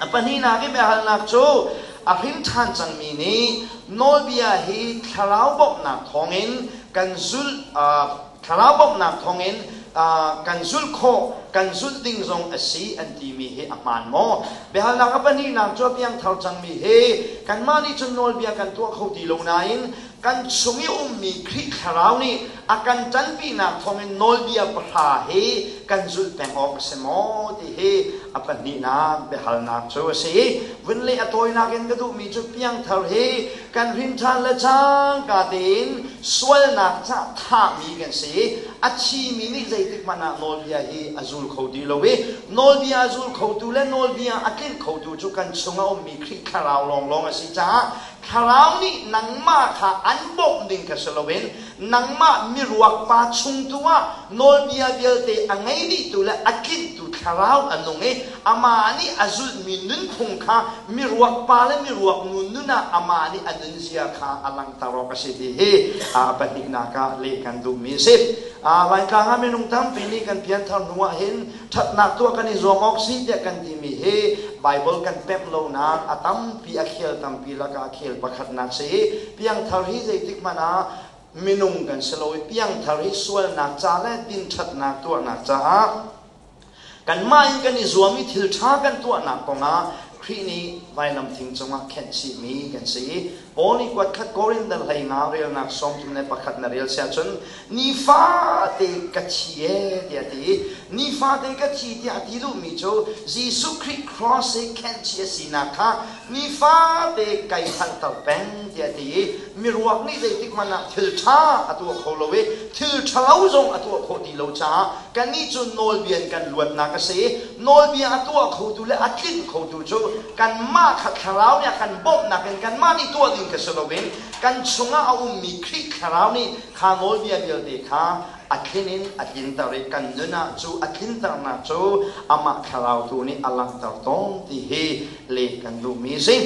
A pahnihnak i biahalnak cu a hrin ṭhan cangmi nih nawlbia hi thlarau bawmhnak thawngin kan zulh thlarau bawmhnak thawngin kan zulh khawh kan zulh ding zong a si an timi hi a hmaan maw? Biahalnak a pahnihnak cu a piangthar cangmi hi kanmah nih cun nawlbia kan tuah kho ti lo nain kan chung i ummi Khrih Thlarau nih a kan ṭanpinak thawngin nawlbia pahra hi kan zulh peng awk a si maw ti hi a pahnihnak biahalnak cu a si. Vun leh a tawinak in ka duhmi cu piangthar hi kan hrin ṭhan le cangka tein sualnak cah thahmi kan si i a thimi nih zeitik hmanh ah nawlbia hi a zul kho ti lo i nawlbia a zul khotu le nawlbia a tlinh khotu cu kan chung a ummi Khrih Thlarau lawnglawng a si caah Thlarau nih nangmah kha an bawmh ding kha si loin nangmah miruak pa chung tu ah nawlbia vialte a ngei dihtu le a tlinhtu Thlarau a nung i amah nih a zulhmi nunphung kha miruak pa le miruak nu nun ah amah nih a nunzia kha a langhter awk a si ti hi a pahnihnak ah leh kan duhmi a si. Laitlang ah minung tampi nih kan pianthar hnu ah hin ṭhatnak tuah kan i zuam awk si tiah kan timi hi Baibal kan pemh lonak a tampi a khel tampi lakah a khel pakhatnak si i piangthar hi zeitik hmanh ah minung kan si lo i piangthar hi sualnak ca le dinṭhatnak tuahnak caah kanmah in kan i zuam i thil ṭha kan tuahnak kongah Khrih nih vailam thing cungah khenh chihmi kan si i Paul nih kuat khat Korinth 15 relnak 31 na rel siah cun nifate ka thi e tiah a ti i nifate ka thi tiah a ti duhmi cu Jesuh Khrih cross i khenhchih a sinak kha nifate kai hngalhter peng tiah a ti i miruak nih zeitik hmanh ah thil ṭha a tuah kho lo i thil ṭhalo zong a tuah khawh ti lo caah kannih cu nawlbia in kan luatnak a si i nawlbia a tuah khotu le a tlinh khotu cu kanmah kha thlarau nih a kan bawmhnak in kanmah nih tuah ding kha si loin kan chungah a ummi Khrih thlarau nih kha nawlbia vialte kha a tlin in a tlinter i kan nun ah cu a tlinternak cu amah thlarau tu nih a langhter tawn ti hi leh kan duhmi a si.